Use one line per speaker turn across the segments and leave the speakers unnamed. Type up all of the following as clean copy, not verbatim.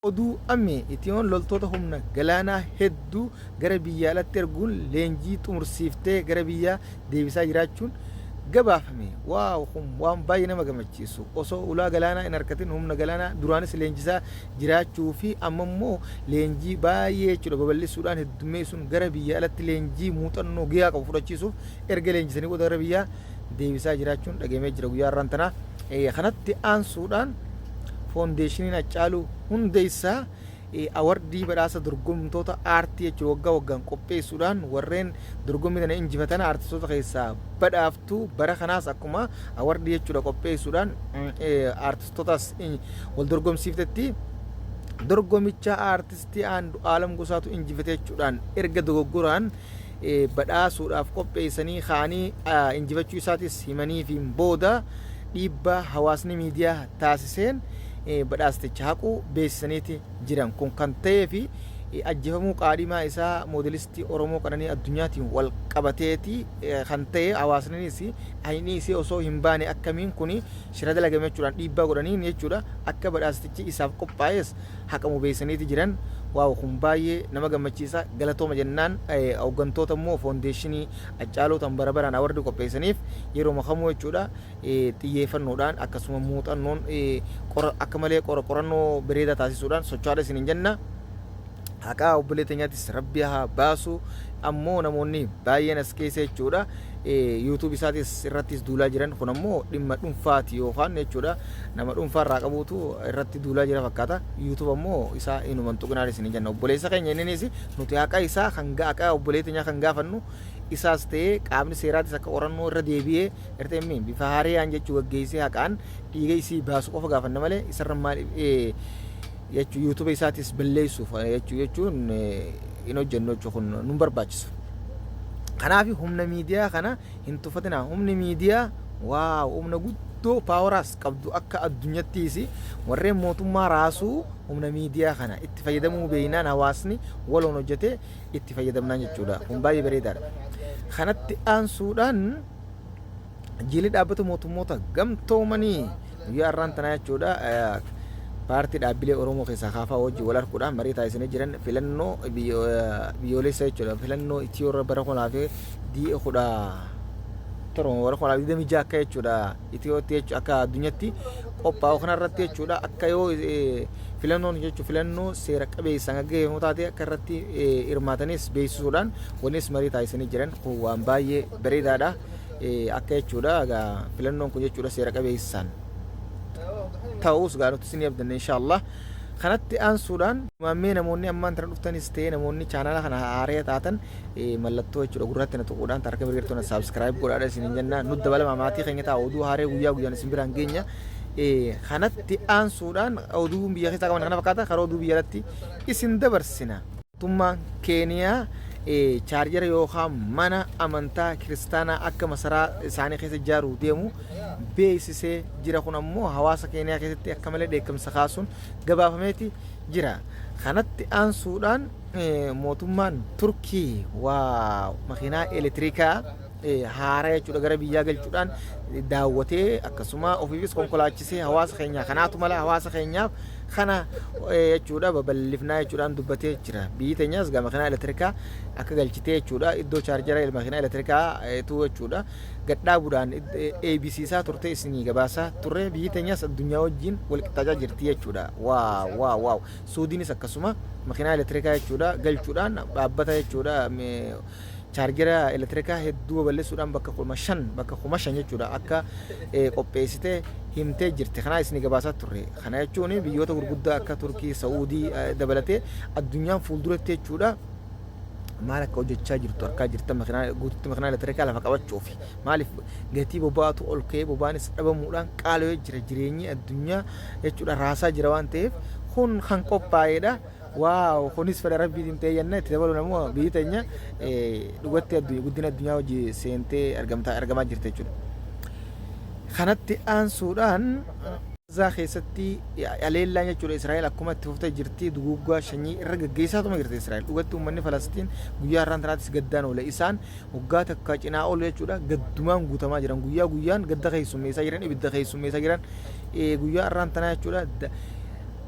Oduu Ammee, Itiyoon loltoota humna galaanaa hedduu gara biyya alatti erguun leenjii xumursiiftee gara biyyaa deebisaa jiraachuun gabaafame. Waaw kun waan baay'ee nama gamachiisu. Osoo ulaa galaanaa hin arkatin humna galaanaa duraanis leenjisaa jiraachuu fi amma immoo leenjii baay'ee jechuudha babal'isuudhaan heddummeessuun gara biyya alatti leenjii muuxannoo gahaa qabu fudhachiisuuf erga leenjisanii booda gara biyyaa deebisaa jiraachuun dhageemee jira guyyaa har'aan tanaa. Kanatti aansuudhaan Foondeeshiniin Haccaaluu Hundeessaa awardii badhaasa dorgomtoota aartii jechuun waggaa waggaan qopheessuudhaan warreen dorgommii tana injifatan aartistoota keessaa badhaaftu. Bara kanaas akkuma awardii jechuudha qopheessuudhaan aartistootas wal dorgomsiiftetti. Dorgomicha aartistii Andu'aalam Gosaatu injifate jechuudhaan erga dogoggoraan badhaasuudhaaf qopheessanii ka'anii injifachuu isaatis himaniifiin booda dhiibbaa hawaasni miidiyaa taasiseen badhaasticha haquu beeksisaniiti jiran. Kun kan ta'ee fi ajjeefamuu qaadhimaa isaa moodelistii Oromoo Qananii Addunyaatiin wal qabateeti kan ta'e. Hawaasninis haqni isii osoo hin baane akkamiin kuni shira dalagame jechuudhaan dhiibbaa godhaniin jechuudha akka badhaastichi isaaf qophaa'es haqamu beeksisaniiti jiran. Waaw kun baay'ee nama gammachiisa, galatooma jennaan. Hooggantoota immoo foondeeshinii Haccaaluu tan bara baraan awardi qopheessaniif yeroo makamuu jechuudha xiyyeeffannoodhaan akkasuma muuxannoon akka malee qorannoo bareedaa taasisuudhaan socho'aadha isiniin jenna. Haqaa obbolee teenyaatis rabbi haa baasu. Ammoo namoonni baay'een as keessa jechuudha YouTube isaatis irrattis duulaa jiran. Kun ammoo dhimma dhuunfaati yookaan jechuudha nama dhuunfaa irraa qabuutu irratti duulaa jira fakkaata. YouTube ammoo isaa inuman tuqinaan isin jenna. Obboleessa keenya inninis nuti haqa isaa kan haqa obbolee teenyaa kan gaafannu isaas ta'ee qaamni seeraatis akka qorannoo irra deebi'ee ertee bifa haariyaan jechuu gaggeessee haqaan dhiiga isii baasu qofa gaafanna malee isarra maal jechuu YouTube isaatis balleessuuf jechuu jechuun hin hojjennu jechuu kun nun barbaachisu. Kanaaf humna miidiyaa kana hin tuffatinaa. Humni miidiyaa waaw humna guddoo paawaraas qabdu akka addunyattiis warreen mootummaa raasuu humna miidiyaa kana itti fayyadamuu beeknaan hawaasni waloon hojjetee itti fayyadamnaan jechuudha. Kun baay'ee bareedaadha. Kanatti aansuudhaan jilli dhaabbata mootummoota gamtoomanii guyyaa har'aan tanaa jechuudha paartii dhaabbilee Oromoo keessaa kaafaa wajjin wal arguudhaan marii taasisanii jiran. Filannoo biyyoolessa jechuudha, filannoo Itiyoo irra bara 2017, bara 2026 akka jechuudha Itiyootti jechuudha akka addunyatti qophaa'u kanarratti jechuudha akka yoo filannoon jechuudha filannoo seera qabeessaan gaggeeffamu taate akka irratti hirmaatanis beeksisuudhaan waliinis marii taasisanii jiran. Kun waan baay'ee bareedaadha. Akka jechuudha egaa filannoon kun jechuudha seera qabeessaan ta'us gaa nuti isin abdanna inshaallah. Kanatti aansuudhaan maammee namoonni ammaan tana dhuftanis ta'ee namoonni chaanala kana haaree taatan mallattoo jechuudha gurratti na tuquudhaan harka mirga na subscribe godhaadha isin jenna. Nu dabalama maatii keenya ta'a, oduu haaree guyyaa guyyaan isin biraan geenya. Kanatti aansuudhaan oduu biyya keessaa qaban kana fakkaata, karaa oduu biyya alatti isin dabarsina. Mootummaan Keeniyaa chaarjara yookaan mana amantaa kiristaanaa akka masaraa isaanii keessa ijaaruu deemu beeksisee jira. Kun ammoo hawaasa Keeniyaa keessatti akka malee dheekkamsa kaasuun gabaafameeti jira. Kanatti aansuudhaan mootummaan Turkii waa makiinaa elektirikaa haaraa jechuudha gara biyyaa galchuudhaan daawwatee akkasuma ofiifis konkolaachisee hawaasa keenyaa kanaatu mala hawaasa keenyaaf kana jechuudha babal'ifnaa jechuudhaan dubbatee jira. Biyyi teenyas gaa makiinaa elektirikaa akka galchitee jechuudha iddoo chaarjara makiinaa elektirikaa tu jechuudha gadhaabuudhaan eebisiisaa turte isinii gabaasaa turre. Biyyi teenyas addunyaa wajjin wal qixxaachaa jirti jechuudha. Waaw waaw waaw, Suudiinis akkasuma makiinaa elektirikaa jechuudha galchuudhaan dhaabbata jechuudha chaarjera elektirikaa hedduu babal'isuudhaan bakka 5,000, bakka 5,000 jechuudha akka qopheessite himtee jirti. Kanaa isin gabaasaa turre. Kana jechuun biyyoota gurguddaa akka Turkii, Sa'uudii dabalatee addunyaan fuulduratti jechuudha maal akka hojjechaa jirtu argaa jirta. Makiinaa guututti makiinaa elektirikaa lafa qabachuuf maaliif gatii boba'aatu ol ka'ee boba'anis dhabamuudhaan qaala'ee jira, jireenyi addunyaa jechuudha raasaa jira waan ta'eef kun kan qophaa'edha. Waaw, kunis fedha rabbiitiin ta'ee jenna. Itti dabaluun ammoo biyyi teenya dhugatti guddina addunyaa hojii seentee argamtaa argamaa jirti jechuudha. Kanatti aansuudhaan Gaazaa keessatti aleellaan jechuudha Israa'el akkuma itti fuftee jirti, duguuggaa sanyii irra gaggeessaatuma jirti Israa'el. Dhugatti uummanni Falastiin guyyaa har'aan tanaattis gaddaan oole. Isaan waggaa takka cinaa ol jechuudha gaddumaan guutamaa jiran, guyyaa guyyaan gadda keessummeessaa jiran, ibidda keessummeessaa jiran guyyaa har'aan tanaa jechuudha.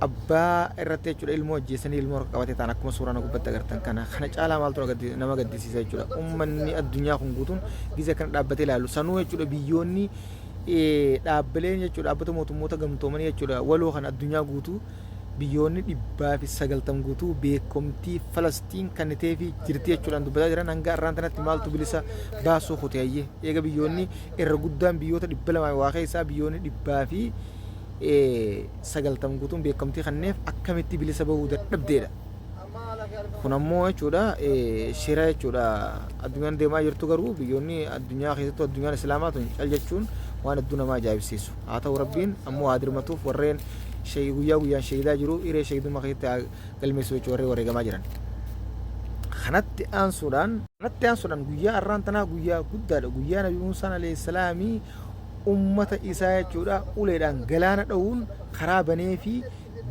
Abbaa irratti jechuudha ilmoo ajjeesanii ilmoo harka qabatee ta'an akkuma suuraa na gubbatti agartan kana. Kana caalaa maaltu nama gaddisiisa jechuudha. Ummanni addunyaa kun guutuun gizee akkana dhaabbatee ilaalu sanuu jechuudha biyyoonni dhaabbileen jechuudha dhaabbata mootummoota gamtoomanii jechuudha waloo kan addunyaa guutuu biyyoonni 190 guutuu beekomtii Falasxiin kenniteefii jirti jechuudhaan dubbataa jiran hanga har'aan tanatti maaltu bilisa baasuu kute hayyee eega biyyoonni irra guddaan biyyoota 200 waa keessaa biyyoonni 190 guutuun beekamtii kenneef akkamitti bilisa bahuu dadhabdeedha. Kun ammoo jechuudha shira jechuudha addunyaan deemaa jirtu garuu biyyoonni addunyaa keessattuu addunyaan islaamaa tun cal jechuun waan hedduu nama ajaa'ibsiisu. Haa ta'u rabbiin ammoo haa dirmatuuf warreen guyyaa guyyaan shahiidaa jiru hiree shahiidummaa keessatti haa galmeessu jechuudha warreen wareegamaa jiran. Kanatti aansuudhaan kanatti aansuudhaan guyyaa har'aan tanaa guyyaa guddaadha guyyaa Nabi Muusaan alayhi salaamii ummata isaa jechuudha uleedhaan galaana dha'uun karaa baneefii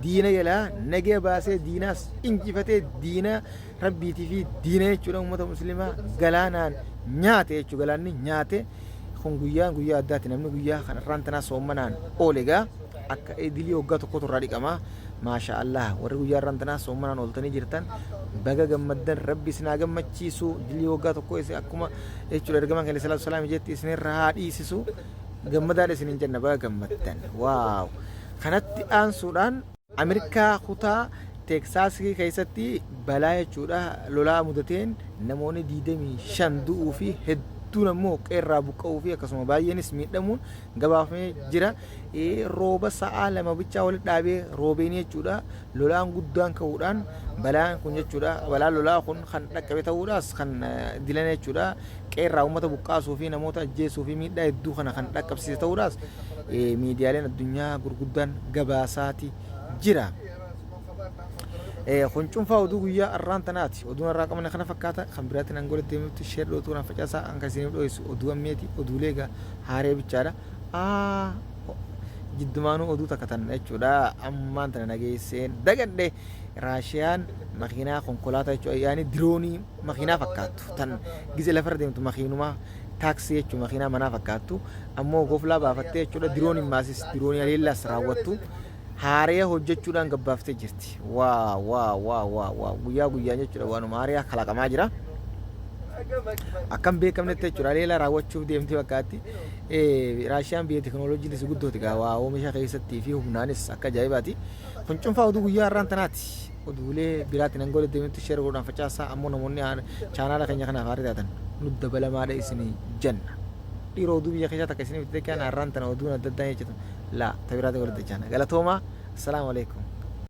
diina jalaa nagaya baasee diinaas injifatee diina rabbiitii fi diina jechuudha ummata muslimaa galaanaan nyaate jechuudha galaanni nyaate kun guyyaan guyyaa addaati namni guyyaa kan irraan tanaa soommanaan oole egaa akka idilii waggaa tokkotu irraa dhiqama maasha allah warri guyyaa irraan tanaa soommanaan ooltanii jirtan baga gammaddan rabbi isin haa gammachiisu dilii waggaa tokko isin akkuma jechuudha ergamaan keenya salaatu salaam jetti isinirra haa dhiisisu gammadaadha isinin jenna baga gammaddan waaw Kanatti aansuudhaan Ameerikaa kutaa Teeksaasii keessatti balaa jechuudha lolaa mudateen namoonni 25 du'uu fi hedduun ammoo qe'eerraa buqqa'uu fi akkasuma baay'eenis miidhamuun gabaafamee jira. Rooba sa'aa lama bichaa walitti dhaabee roobeen jechuudha lolaan guddaan ka'uudhaan balaan kun jechuudha balaan lolaa kun kan dhaqqabe ta'uudhaas kan dilan jechuudha qe'eerraa uummata buqqaasuu fi namoota ajjeesuu fi miidhaa hedduu kana kan dhaqqabsiise ta'uudhaas miidiyaaleen addunyaa gurguddaan gabaasaati jira. Kun cuunfaa oduu guyyaa har'aan tanaati. Oduun har'aa qabne kana fakkaata. Kan biraatiin hanga walitti deebinutti sheer dhootuu kanaan facaasaa hanga isiniif dho'isu oduu ammeeti. Oduulee egaa haaree bichaadha. Jiddumaanuu oduu takka tan jechuudha. Ammaan tana nageesseen dagadhe. Raashiyaan makiinaa konkolaataa jechuudha. Yaani diroonii makiinaa fakkaattu tan gize lafarra deemtu makiinuma taaksii jechuun makiinaa manaa fakkaattu ammoo goflaa baafattee jechuudha dirooniin maasis diroonii haleellaas raawwattu haaraya hojjechuudhaan gabbaaftee jirti. Waa waa waa waa waa guyyaa guyyaan jechuudha waanuma haaraya kalaqamaa jira. Akkam beekamnetti jechuudha haleellaa raawwachuuf deemti fakkaatti. Raashiyaan biyya teekinooloojiinis guddooti gaa waa oomisha keessattii fi humnaanis akka ajaa'ibaati. Kun cunfaa oduu guyyaa har'aan tanaati. Oduulee biraatiin hanga walitti deebinutti share godhaan facaasaa ammoo namoonni chaanaala keenya kanaaf haaraa taatan nu dabalamaadha isinii jenna. Dhiiroo oduu biyya keessaa takka isiniif itti kan har'aan tana oduun adda addaa jechuudha. Laa ta biraatiin walitti deebiina. Galatoomaa. Assalaamu alaikum.